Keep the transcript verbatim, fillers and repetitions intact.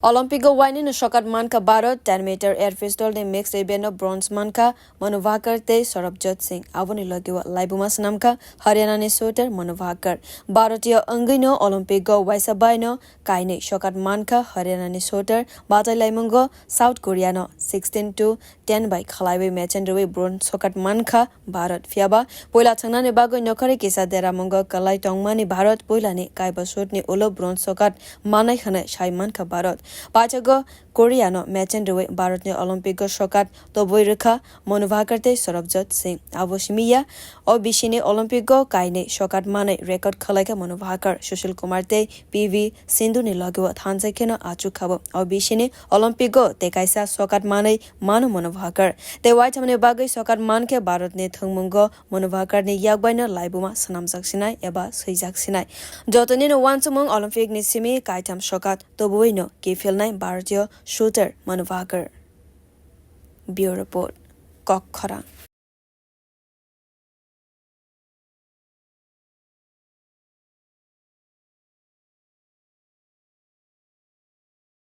Olympic o wainino sokat mankha Bharat, ten meter air pistol ni mixed event o bronze mankha Manu Bhaker tei Sorabjot Singh. Aboni logi o laibuma swnamkha Haryana ni shooter Manu Bhaker. Bharatiyo wngwino Olympic o waisa baino kainwi sokat mankha Haryana ni shooter, batai laimungo South Korea no sixteen to ten bai khlaiwi match rwi bronze sokat mankha Bharat. Phiyaba poila thangnani bagwi nokhari kisa deramungo kwlai tongmani Bharat poilani kaiba shoot ni ulo bronze sokat manai hwnwi sai mankha Bharat. Paithago Korea no match rwi Bharat ni Olympic o sokat tobwi rwkha Manu Bhaker tei Sorabjot Singh. Abo simi ya, o bisini Olympic o kainwi sokat manwi record khwlaikha Manu Bhaker, Sushil Kumar tei P V Sindhu ni logi o thansa kheno achuk khabo. O bisini Olympic o tei kaisa sokat manwi mano Manu Bhaker. Tei waithamni bagwi sokat mankhe Bharat ni thwngmungo Manu Bhaker ni yakbai no laibuma swnamjak sinai eba swijak sinai. Jotoni no wansukmung Olympic ni simi kaitham sokat tobwi no kiphilnai Bharatiyo shooter Manu Bhaker. Bureau Report, Kok Khorang.